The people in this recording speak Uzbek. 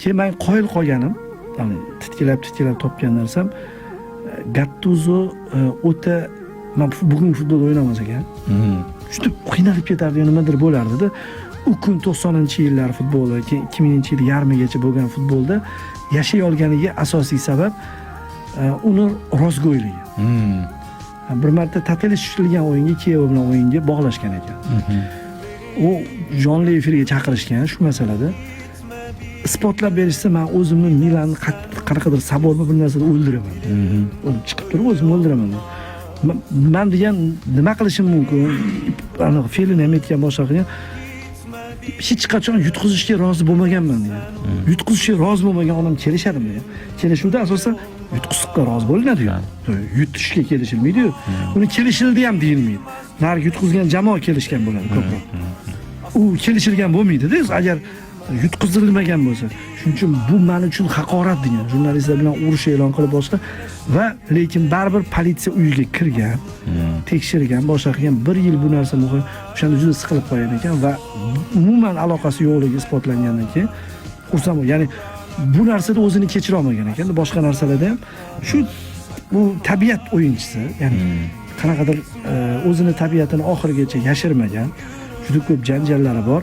Keyin man qoyil qolganim, ya'ni titkilab titkilab topgan narsam, Gattuzo o'ta, man bugun futbol o'ynamas ekan, juda qiynalib ketardi, nimadir bo'lardida. U kun 90-yillar futboli, keyin 2000-yil yarmigacha bo'lgan futbolda yashay olganiga asosiy sabab uni rostgo'yligi. Bir marta tatilishilgan o'yinga, Kiyev bilan o'yinga bog'lashgan ekan. U jonli efirga chaqirishgan shu masalada. Isbotlab berishsa, man o'zimni Milanni qanaqadir sabormi, bir narsada o'ldiraman. O'zim chiqib turib o'zimni o'ldiraman. Man degan nima qilishim mumkin? Anaqa fe'lini ham aytgan, boshqa qilgan. Hech qachon yutqizishga rozi bo'lmaganman degan. Yutqizishga rozi bo'lmagan odam kelishadimi degan. Kelishuvda asosan yutqizishga rozi bo'linadi-yu. Yutishga kelishilmaydi-yu. Uni kelishildi ham deyilmaydi. Narigi yutqizgan jamoa kelishgan bo'ladi ko'proq. U kelishilgan bo'lmaydi-da, agar yutqizilmagan bo'lsa. Shuning uchun bu men uchun haqorat degan. Jurnalistlar bilan urush e'lon qilib boshqa va lekin baribir politsiya uyiga kirgan, tekshirgan, boshqa qilgan. Bir yil bu narsa muhim. O'shanda juda siqilib qolgan ekan va umuman aloqasi yo'qligi isbotlangandan keyin xursand bo'lgan. Ya'ni bu narsada o'zini kechira olmagan ekan. Boshqa narsalarda ham shu, bu tabiat o'yinchisi, ya'ni qanaqadir o'zini tabiatini oxirigacha yashirmagan. Juda ko'p janjallari bor.